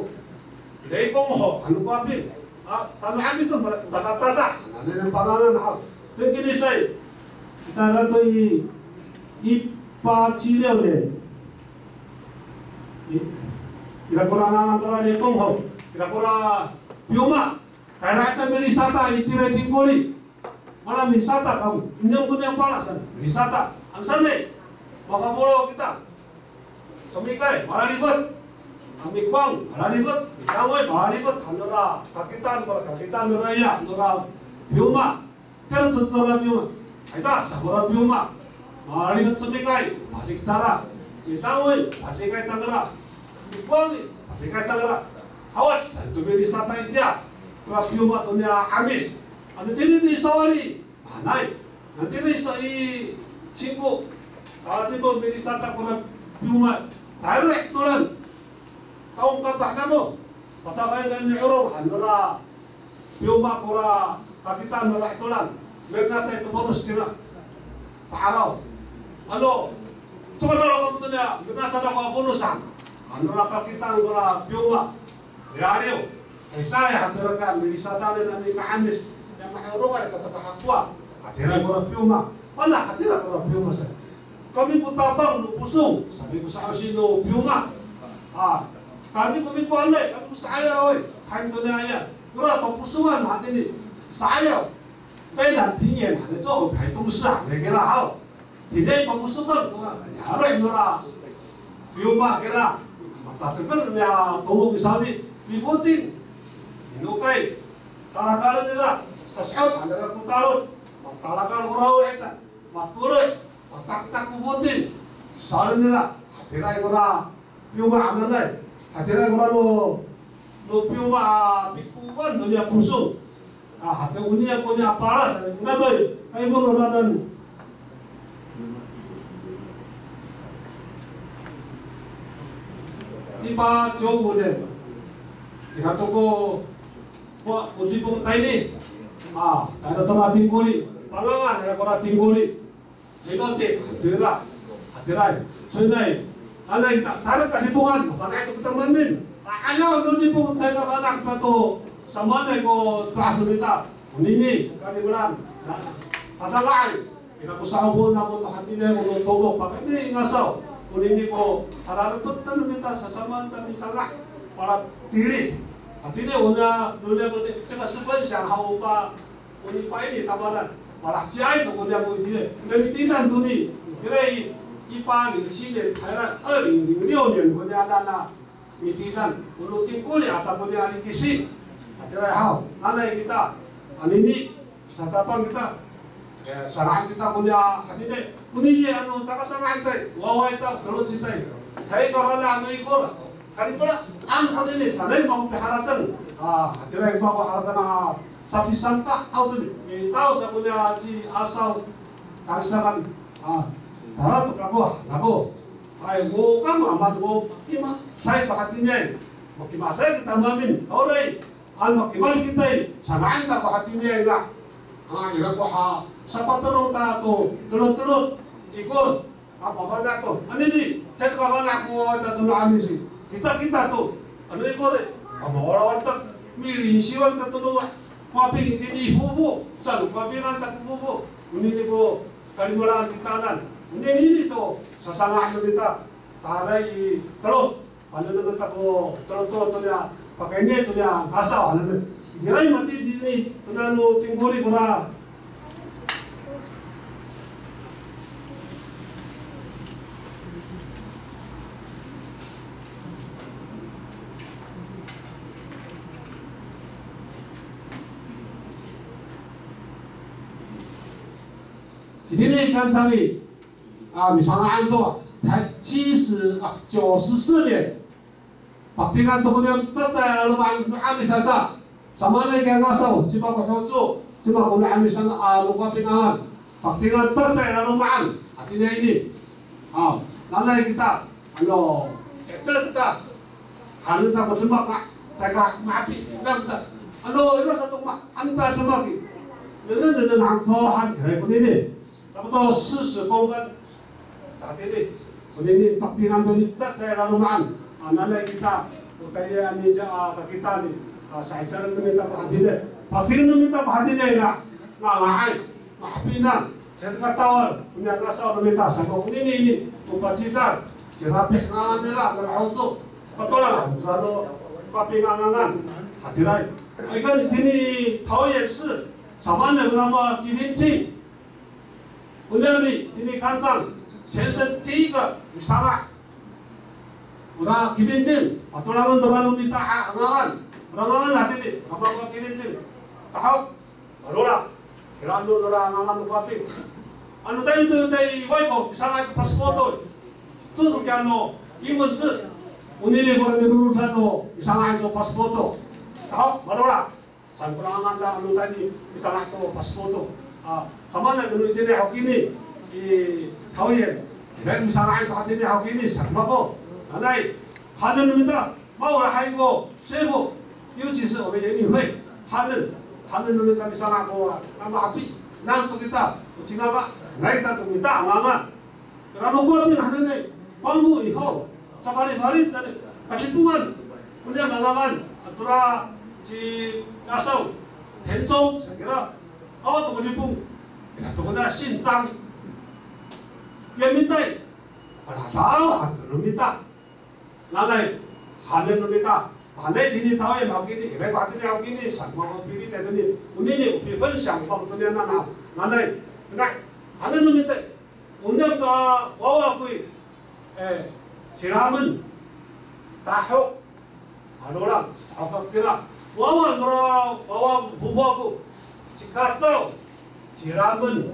Lekong ho, ano ko apin. A, tama amis to, tatatada. Ano nira pangangan, ha. Tingkini say. Kita na to i, i paciliw ni. I, ira kora nangan tora Lekong ho, ira kora piyoma. Tayra aca milisata itira i Tingkoli. Mala milisata kamo, niyam ko niyam pala san, milisata. Ano saan i, mafafolaw kita. Comikay, malalifet. A mikowang, malalifet. Mikaway, malalifet. Ano ra, kakitaan, kora kakitaan, nora ya, nora piyoma. Pero to tora piyoma. Ayda, sa kora piyoma. Malifet comikay, patik cangra. Cidaoy, patikay cangra. Mikowang i, patikay cangra. Awas, to milisata itiya. Kora piyoma to niya amis. Ano tini to i sawali. Manay. Ano tini sa i singko. Ano tini milisata kora piyoma. Tayra i tolan. Taong kapah kamo. Pasakay ngan ni Orong, ano ra piyoma kora kakitaan nora i tolan. Mirnacay to fonos kira. Pa'araw. Ano, caka tolo kamo to niya, mirnacay to ko fonosan. Ano ra kakitaan kora piyoma. Riyariw. Hay sa, hatira ka, milisata nira ni ka'amis. Ya ma'orong a, caka tahakowa. Hatira kora piyoma. Mana, hatira kora piyoma sa. Kami ko tapang no Posong, sabi ko sa'osi no piyoma. A, kami ko mikowanay, kami ko sa'ayaway, hay to niya. Kora paposongan hatini, sa'ayaw. Paylan pingin, hatini to, hay to sa, hay kira haw. Tini paposongan, kora, ya, aray, nora piyoma kira. Matacekal niya, tomok i sawni, mifoting. Inokay, talakalen nira, sas'ot, hanira ko talod, matalakal kora wa'ita. Matoloy, mataktak ko foting. Salen nira, hatiray kora piyoma hananay. Hatiray kora no, no piyoma a pikowan no niya Posong. A, hati o niya ko niya palas, natoy, kay mo no ranan. Ipa ciwko ne. Ira to ko, ko, ko sipong tayni. A, tayra to ra Tingkoli. Pangangan, ira kora Tingkoli. Ino ti, hatira, hatira. Solinay, anay ta, tayra kasipongan, mafana'ay to kita maemin. Ayaw no dipong caay ka fanak ta to, samaanay ko to'as no mita. Onini, kalimelaan. Na, pasalay. Ira ko sa'opo namo to hatini, o no tomok, pakayni ngasaw. Onini ko, hararapetan no mita, sasamaan ta misanga'. Pala tili. Hatini, ona, no niya ko ti, caka sefen siya haw pa, Oni paini tamanan, malaheciay to koniya ko itini. Nani tinan toni, kira i, 一八零七年 tayra 二零零六年 koniya nana mitinan, o no Tingkoli aca koniya likisi. Hatiraay haw, nanay kita, anini, satapang kita. E, sana'an kita koniya hatini. Onini ano, saka sana'an tay, wawa ita, tolo citay. Caay ka fana' no ikor. Kalimelaan konini, sanay mako piharateng. A, hatiraay ko mako harateng a sapisangka aw to ni. Mitaw sa ko niya ci Asaw karisakan. A, tara to kako, nako. Ay, mo kamo ama to ko, kima, say to hatiniay. Mo kima say kita mamin, tawray. Ano, kimal kita i, sanga'en ta ko hatiniay na. A, ira ko ha, sapaterong ta to, telotelo, ikor, a, mafana' to. Anini, caay mafana' ko ta to no 'Amis i. Kita, kita to. Ano ikor i, a, mawalawan ta, milinsiwan ta to no, ko aping itini i fofo, saan ko apingan ta ko fofo. Onini ko kalimelaan kitanan. Onini to, sasanga' no kita. Taray i telo. Ano no mita ko toloto to niya, pakayni to niya, kasaw, ano no. Iray matini, to niya no tinggoli kora. 今天呢，刚才呢， A, misanga'an to, 七十, a, 九十四年. Patingan to ko niya cecay a laloma'an no 'Amis aca. Samaanay kay ngasaw, cima ko hoco, cima ko no 'Amis a, a, no kapingangan. Patingan cecay a laloma'an, hatiniay ini. A, nanay kita, ano, cecay kita. Hanen ta ko demak a, caay ka ma'api, nang ta. Ano, ira sato ma, anta demak i. Nenen, nenen, nang tohan, kay konini. 差不多四十公分。Hatini, konini, patingan to ni cecay a laloma'an. A, nanay kita, o tayni a, ni ca, a, kakitani. A, sa'icaren no mita ko hatini. Patingan no mita ko hatini, ira. Nga'ay, mahapinan. Caay to katawal, o niya ngasaw no mita, sako konini, ini, o pacizan. Cirapih ngangan nira, nira hoco. Patolang, sano, kapingangan. Hatiraay. Ay, kan, itini, 桃园市, samaan, o namo, 吉平郡. O niyam i, tini Kancang, 全省第一个 misanga'. Ora 吉平郡, patolangen to rano mita a ngangan. Ora ngangan hatini, kama ko 吉平郡. Tahok, malolang. Kiraan no nora ngangan no kaping. Ano tayni to, tayni wayko, misanga' to paspoto. To to kiya no, 英文字. Onini kora milolodan no, misanga' to paspoto. Tahok, malolang. Saan kora ngangan ta ano tayni misanga' to paspoto. A, samaanay ko no itini hokini i 桃园. Ira misanga' to hatini hokini, saan mako. Nanay, hanen no mita, maolahay ko sifo. 尤其是我们原民会, hanen, hanen no mita misanga' ko, a, mahapi. Nang to kita, o cingama, nai kita to mita a ngangan. Ira no kaping hananay, 光复以后, safarifarit sanay, kadipongan, o niya ngangan, atora ci Kasaw, 田中, sa kira, awa to ko Dipong, ira to ko na 姓张. Kiya mitay, paladaw, hato no mita. Nanay, hanen no mita, panay tini 桃园 hokini, ira ko hatini hokini, sa ko pili cay toni, onini, o pi分享, ko toniyanan a, nanay, na, hanen no mita. O niyam to a wawa ako i, e, ciramen, tahok, malolang, tahok kira. Wawa, nora, wawa fofo ako, cikacaw, ciramen,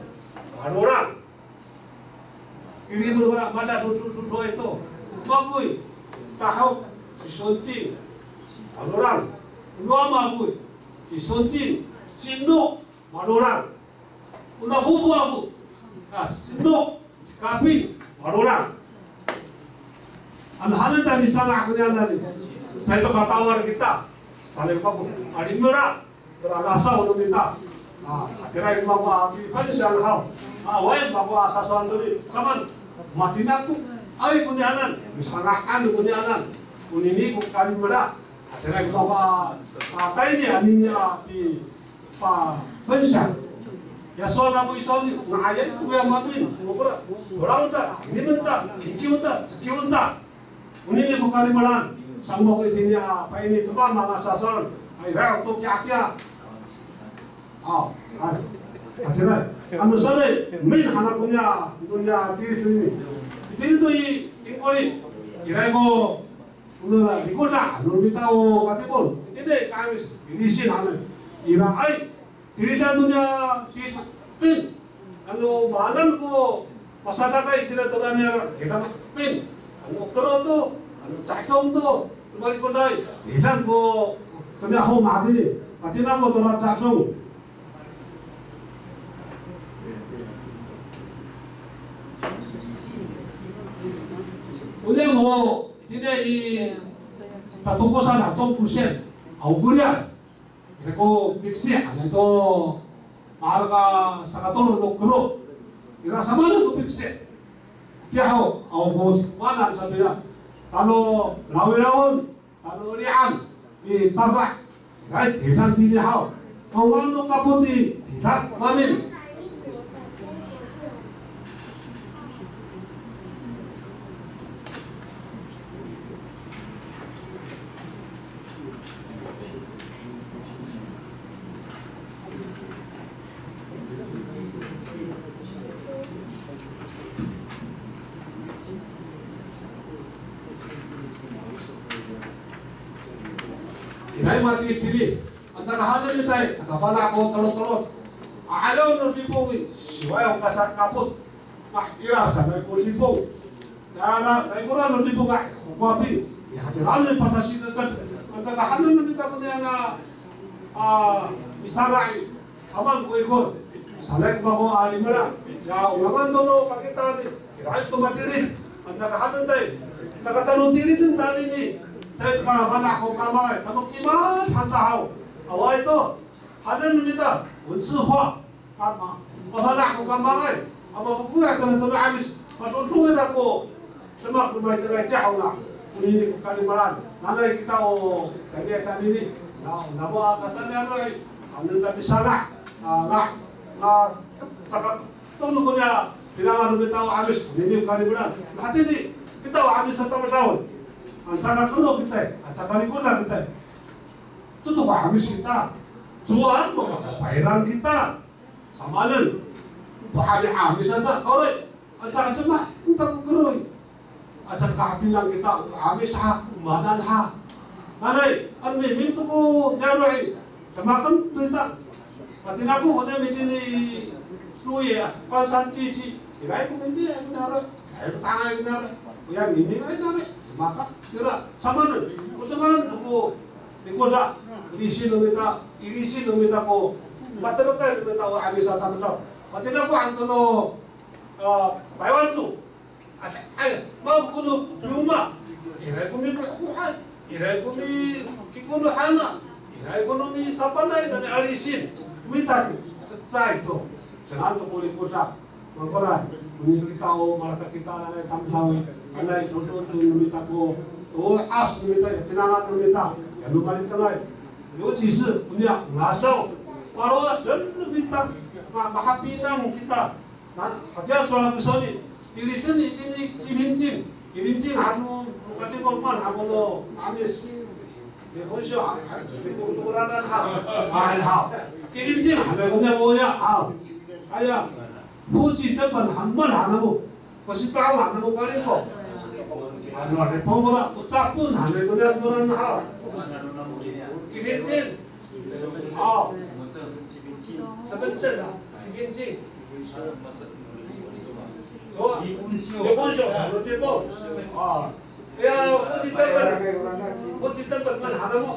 malolang. Kirimen kora, mada soso, soso ito. Mako i, tahok, cisonting, malolang. O no ama ako i, cisonting, cino, malolang. O no fofo ako, a, sino, cikaping, malolang. Ano hanen ta misanga' koniyanan i, caay to katawal kita. Sanay ko mako, a, limela, tora ngasaw no mita. A, hatiraay ko mako a pi分享 haw. A, awaay mako a sasowal to ni, samaan, matini ako. Ay, koniyanan, misanga'an koniyanan. Konini ko kalimela. Hatiraay ko mako a, a, tayni anini a pi pa分享. Ya sowal namo i sawni, nga'ayay to koya mamin, ko kora, tolaen ta, inimen ta, kikiwen ta, cekiwen ta. Onini ko kalimelaan, saan mako itini a, payni to mama a sasowal, ay, ira to kiyakiya. A, a, hatiraay. Ano sanay, min han ako niya, to niya tilid ini. Itini to i, tingkoli, ira ko, Nora, rikoda, no mita o katipon. Itini, ka'amis, ilisin, ano. Iraay, tilidan to niya, tilidan. Ano, maanan ko pasadakay, tilidan to niya, tilidan, pin. Ano, kero to, ano, ca'edong to, no marikoday, tilidan ko, Kaniya ho matini, matini ako tora ca'edong. Oniya ho, tini i tatokosan a 中古线, aw koriyan. Ira ko piksi, ano to, ma'araw ka sakatolo no kero. Ira samanen ko piksi. Tiya ho, aw ko, mana sato ya. Tano lawilawen, tano li'an, mitafah. Ay, kisan tini haw. Aw, ano kapot i, kisan, mamin. Ira i matiih tini, a caka hanen ita i, caka fana' ko telotelo. A 'ayaw no Dipong i, siway o kasakapot. Ma, ira sanay ko Dipong. Tala, taykoran no Dipong a, ko Kuwaping. Ya, hatira no i pasasidakan. A caka hanen no mita koniyan a, a, misanga' i. Samaan ko ikor. Sanay ko mako a limelang. Ya, o ngangan to no kakitaan i. Ira to matilid. A caka hanen ta i. Caka tano tiliden ta anini. Caay ka fana' ko kamangay. Tano kimad han ta haw. Awaay to. Hanen no mita. 文字化. Kama, mafana' ko kamangay, a mafokoy a tona tona 'Amis, masodongay ako demak no malitengay tiya ho na, konini ko kalimelaan, nanay kita o, kaniya canini, na, namo a kasaniyaro'ay, hanen ta misanga', a, na, na, caka to no koniya, pinangan no mita o 'Amis, konini ko kalimelaan, na hatini, kita o 'Amis a tamdaw, a caka kero kita, a caka likodan kita, to to ko 'Amis kita, cowa ko makapayrang kita. Samaanen, pa'ani 'Amis sato, kawrira, aca cima, enta ko keroy. Aca kahapinang kita, 'Amis ha, o maan ha. Nanay, ano miming to ko niyaro' i, samaken to ita. Patinako ko niyaro' itini Loye, a, 关山地区, ira ko miming, ira ko niyaro', ira ko tangay ko niyaro'. Oya miming, ira ko niyaro', samaken, ira, samaanen, o samaan to ko likoda, lisin no mita, ilisin no mita ko, materekay no mita o 'Amis a tamdaw. Patinako han to no, a, 百万族. Ay, ay, maaf ko no, yoma. Iray ko mikohokohay. Iray ko mikikonohana. Iray ko no misapanay, tani a lisin. Mita ko, cecay to. Saan to ko likoda. Mangkoran, konini kita o malaka kita nanay tamdaw i, nanay dodo to no mita ko, to'as no mita, ya pinangan no mita, ya no malitengay. 尤其是 koniya ngasaw, paro saan no mita, ma, mahapinang kita. Na, hatiya sowal ako soni, tiliden itini Kifincing, Kifincing han no, no katikor maan han ko no 'Amis. Kifonsyo, a, a, kifonsyo ranan ha. Ay, ha. Kifincing han ko niya, o ya, ha. Aya. Foci Tepen han, maan han namo. Kositaw han namo, Kaliko. Ano, Ripong kora, o Capon han ko niya, o ranan ha. Kifincing. A. Sebensen a. Kifincing. Kifonsyo. Kifonsyo. A. Ya, Foci Tepen. Foci Tepen maan han namo.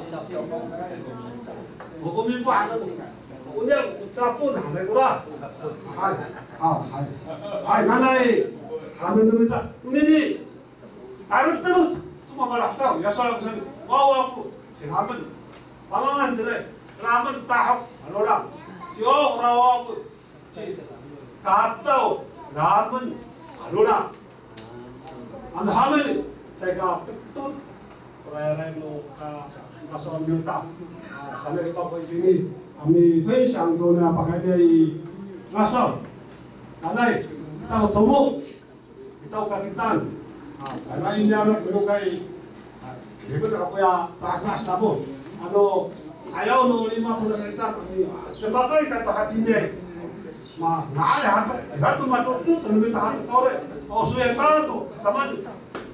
Ko Kominfo han namo. Oniya, o Capon han kora. Hay. A, hay. Hay, nanay. Hanen no mita. Onini. Tarektero, cima malahdaw, ya sowal ako saan, wawa ako, ci Ramen. Pamangan cira i, Ramen Tahok, 'Alolang. Ci, o, wawa ako, ci Kacaw, Ramen, 'Alolang. Ano hamin, caay ka petod, rayray no ka, kasowal no mita. A, sanay ko itini, a mi分享 to na pakayni i ngasaw. Nanay, kita o tomok. Kita o kakitaan. A, tayra i niyaro' milokay. A, limen ako ya, tatas namo. Ano, 'ayaw no lima polo' a sa'icang, a, sipakay tato hatini. Ma, nga'ay hato, ira to mato to, to no mita hato kore. O, soya tato, samaan.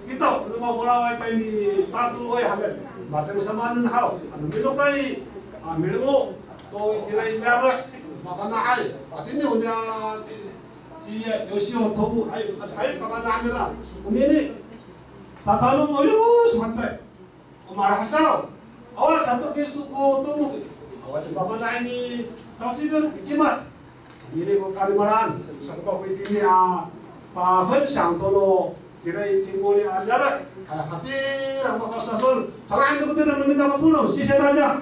Kita, no mafolaway tayni tato, oy, hanen. Matini samaanen haw. Ano milokay, a, milimo. To itira i niyaro'. Mafana'ay. Hatini oniya ci Ci Yosiyo Tomo, hay, hay, kafana'an nira. Onini, tatalong o yos han ta i. O malahdaw. Awa sato kiso ko tomok. Awa to mafana'ay ni President Kimas. Ini ko kalimelaan, sa ko itini a pafensiyang to no kira i Tingkoli a dara. Kaya hatira ko pasasol. Tangan ko tira no mita mapolong. Sisya saja.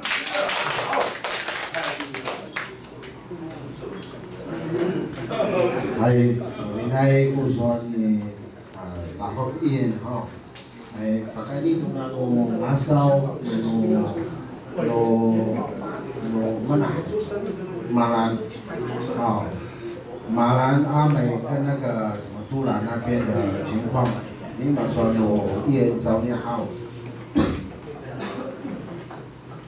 Hay, inay ko sowal ni, a, Taho Iyen, ho. Ay, pakayni to nano ngasaw, no, no, no, mana? Malan. 哦，马兰阿美跟那个什么都兰那边的情况，你们说有一人找你好。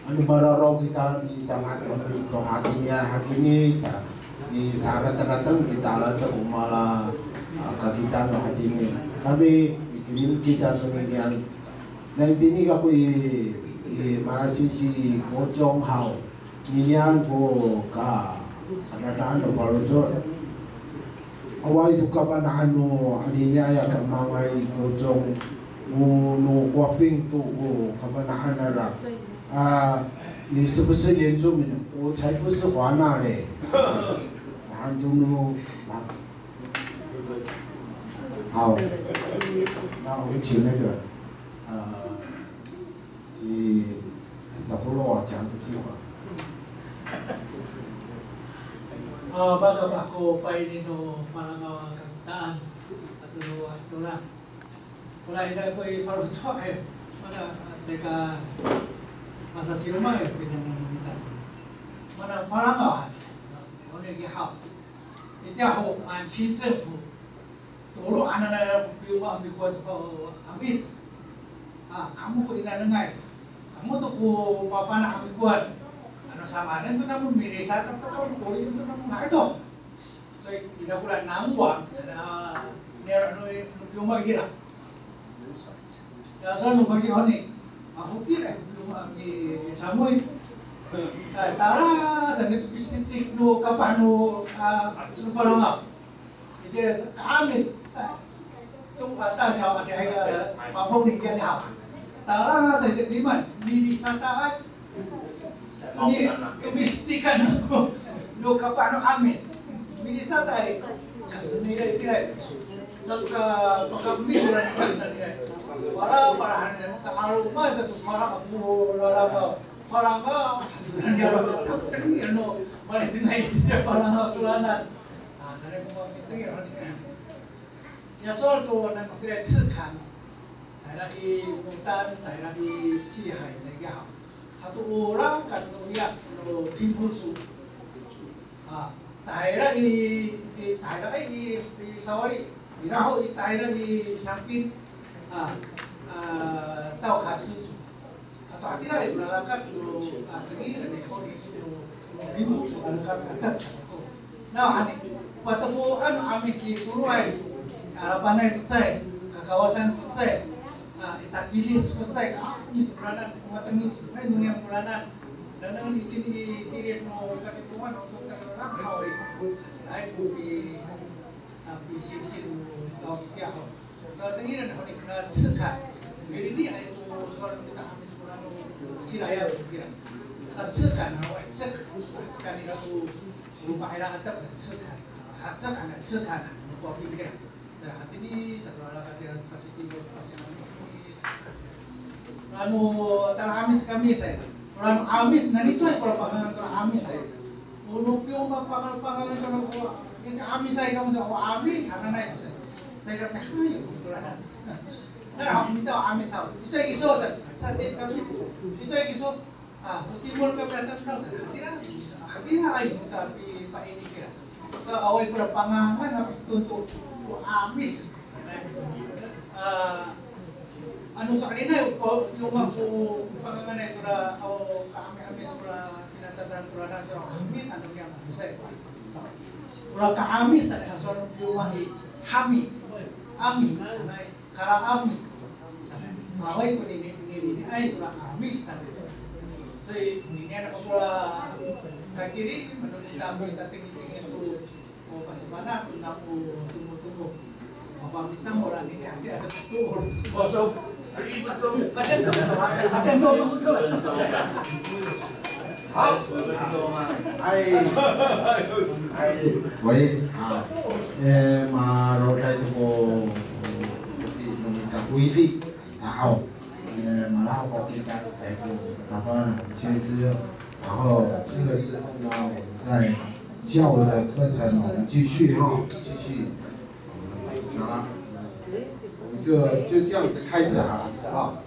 Ano mararaw kita micangat to hatini, a, hatini, sa, misarataratan kita latek o mala, a, kakita no hatini. Kami, mikilim kita to ninian. Na itini kako i, i Malasisi Kocong haw. Ninian ko ka, adadaan no faloco'. Awaay to kafana'an no aniniay a kamangay i Kocong, o no Kowaping to o kafana'an nira. A, 你是不是原住民？我才不是华纳嘞。Anto no, a, 好，那我们请那个，呃， Ci Safolo, 讲几句话。 A, maka mako paini no Falangaw a kakitaan ato no atoran. Ora ira ko i faloco' e, mana, a, caay ka masasiroma e, pinangan no mita. Mana Falangaw han, o nini haw. Itiya ho, 满清政府 Tolo hananay ko piyoma a mikowan to fa, 'Amis. A, kamo ko inanengay. Kamo to ko mafana' a mikowan. Ano samaanen to namo milisata to ko, kori to namo nga'ay to. So, ira ko ra 南王, sa, a, nira no, no piyoma kira. Ya, sa no faki honi. Mafokil ko piyoma a misamoy. A, tala sa nito pisitik no kapah no, a, no Falangaw. Itiya sa ka'amis, a, 中华大桥 a, itiya ka pafong ni, itiya ni haw. Tala sa itiya liman, milisataay. Ni, to mistikan no, no kapah no 'Amis. Milisataay. Nira, nira. Sato ka pakamis, nira. Para, para han, sa 'aloman sato Falangaw, Falangaw, Falangaw. Nira, sato tengil no, malitengay, Falangaw tolanan. A, sanay ko mapitengil, a, ya sowal to nano kira 赤坎, tayra i Motan, tayra i 西海 sa kiya. Hato o rakat no iya no Kimpoco. A, tayra i, i, tayra i, i sawali, ira ho i tayra i Cangpin. A, a, 道卡斯族. Ato hatira i, o rakat no, a, tengil i, o, o, o Kimpoco a rakat, a, atek sa kako. Nawhani, patefoan no 'Amis i toloay, a, Lapanay to cecay, Kakawasan to cecay, a, i Takilis to cecay, a, 'Amis koranan, o matengil, ay, no niyam koranan. Nanengneng itini i tilid no katipowan, o, to, to, to, ay, ko pi, a, pisilsil no tao kiya ho. Sa tengilen honi kona 赤坎. Miliniay to sowal no mita 'Amis kora no Silayal kira. Sa 赤坎 a, wa 赤坎, 赤坎 ira to, o ropah ira atek, 赤坎. A, 赤坎 a, 赤坎 a, no Kowaping kira. Sa hatini, sa kora rakat ira to Pasitimol, Pasitimol. Ano, tala 'Amis kami sa. Kora 'Amis, nani cowa kora pangangan kora 'Amis sa. O no piyoma pangangan, pangangan kora, o, i ka'amisay kamo sa, o 'Amis hananay ko sa. Sa ira pihayi ko kora na. Na, o mita o 'Amis sa. Iso, iso sa, sa tit kami. Iso, iso. A, o timol kami a tatlo sa. Hatira, hatira ay ko ta pi, paini kira. Sa awaay kora pangangan a pitonto ko 'Amis. A, ano so'elinay ko, piyoma ko panganganay kora, o ka'ami, 'Amis kora finacacay kora na, so 'Amis ano niyam 'Amisay. Kora ka'amis sanay, a sowal no piyoma i, hami. Ami sanay. Kala 'Ami. Awaay ko nini, nini, niniay kora 'Amis sanay. So, ninian ako kora kakili, menurut kami, tatingtingin to, o, pasifana' to namo tomo-tomo. Mapamisang kora nini, ati, ati, to, to, to. 好，十分钟啊。哎，哎，喂，好，呃，maro' to ko, no mita ko wili, 然后，呃，maro' ko kita, 哎，打算去吃，然后吃了之后呢，我们再下午的课程我们继续哈，继续。好了，我们就，就这样子开始好了，好不好？